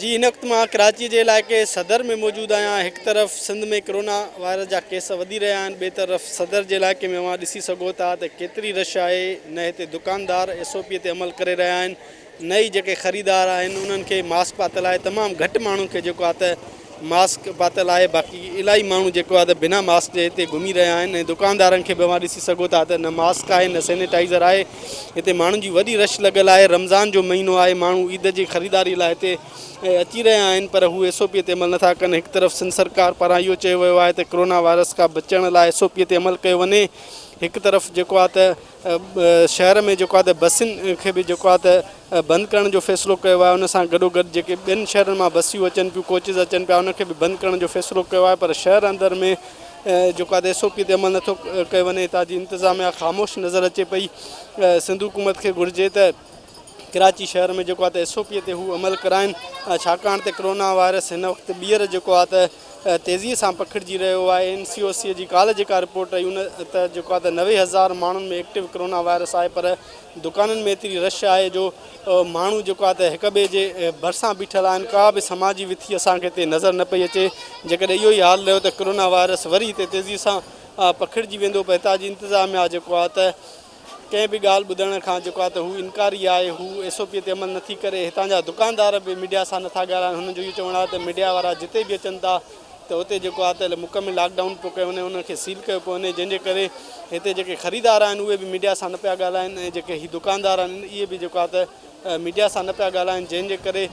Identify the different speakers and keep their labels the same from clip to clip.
Speaker 1: جي هن وقت مان ڪراچي جي علائقي صدر ۾ موجود آهيان هڪ طرف سنڌ ۾ ڪرونا وائرس جا ڪيس وڌي رهيا آهن ٻئي طرف صدر جي علائقي ۾ اوهان ڏسي سگهو ٿا ته ڪيتري رش آهي نه هتي دڪاندار ايس او پي تي عمل ڪري رهيا آهن نه ئي جيڪي خريدار آهن انهن کي ماسڪ پاتل آهي تمام گهٽ ماڻهن کي جيڪو آهي ته ماسڪ پاتل آهي باقي الاهي ماڻهو جيڪو آهي ته بنا ماسڪ جي هتي گهمي رهيا آهن ۽ دڪاندارن کي به اوهان ڏسي سگهو ٿا ته نه ماسڪ آهي نه سينيٽائزر آهي هتي ماڻهن جي وڏي رش لڳل آهي رمضان جو مهينو آهي ماڻهو عيد جي خريداري لاء هتي اچي رهيا آهن پر هو ايس او پي تي عمل نٿا ڪن هڪ طرف سنڌ سرڪار پاران اهو چيو ويو آهي ته ڪرونا وائرس کان بچڻ لاء ايس او پي تي عمل ڪيو وڃي هڪ طرف جيڪو آهي ته شهر ۾ جيڪو آهي ته بسن کي به جيڪو آهي ته بند ڪرڻ جو فيصلو ڪيو آهي ان سان گڏو گڏ جيڪي ٻين شهرن مان بسيون اچن پيون ڪوچز اچن پيا ان کي به بند ڪرڻ جو فيصلو ڪيو آهي پر شهر اندر ۾ جيڪو آهي ته ايس او پي تي عمل نٿو ڪيو وڃي هتان جي انتظاميا خاموش نظر اچي پئي سنڌ حڪومت کي گهرجي ته ڪراچي شهر ۾ جيڪو آهي ته ايس او پي تي هو عمل ڪرائن ڇاڪاڻ ته ڪرونا وائرس هن وقت ٻيهر جيڪو آهي ته تيزي سان پکڙجي رهيو آهي اين سي او سي جي ڪالهه جيڪا رپورٽ آئي ان ته جيڪو آهي ته 90 هزار ماڻهن ۾ ايڪٽو ڪرونا وائرس آهي پر دڪانن ۾ ايتري رش آهي جو ماڻهو جيڪو آهي ته هڪ ٻئي جي ڀرسان بيٺل آهن ڪا به سماجي وٿي اسان کي هتي نظر نه پئي اچي جيڪڏهن اهو ئي حال رهيو ته ڪرونا وائرس وري هتي تيزي سان پکڙجي ويندو پر هتان جي انتظاميا جيڪو آهي ته ڪنهن به ڳالهه ٻڌڻ کان جيڪو آهي ته هو انڪاري آهي، هو ايس او پي تي عمل نٿي ڪري، هتان جا دڪاندار به ميڊيا سان نٿا ڳالهائن، هنن جو اهو چوڻ آهي ته ميڊيا وارا جتي به اچن ٿا ته اتي جيڪو آهي ته مڪمل لاڪ ڊائون پيو ڪيو وڃي، انهن کي سيل ڪيو پيو وڃي، جنهن جي ڪري هتي جيڪي خريدار آهن اهي به ميڊيا سان نه پيا ڳالهائن ۽ جيڪي هي دڪاندار آهن اهي به جيڪو آهي ته ميڊيا سان نه پيا ڳالهائن، جنهن جي ڪري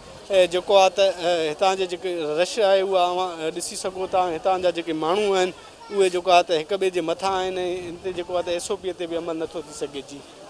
Speaker 1: جيڪو آهي ته هتان جي جيڪي رش آهي اها اوهان ڏسي سگهو ٿا ۽ هتان جا جيڪي ماڻهو آهن اهي جيڪو آهي ته هڪ ٻئي جي مٿان آهن ۽ هتي جيڪو آهي ته ايس او پي تي به عمل نٿو ٿي سگهي جي.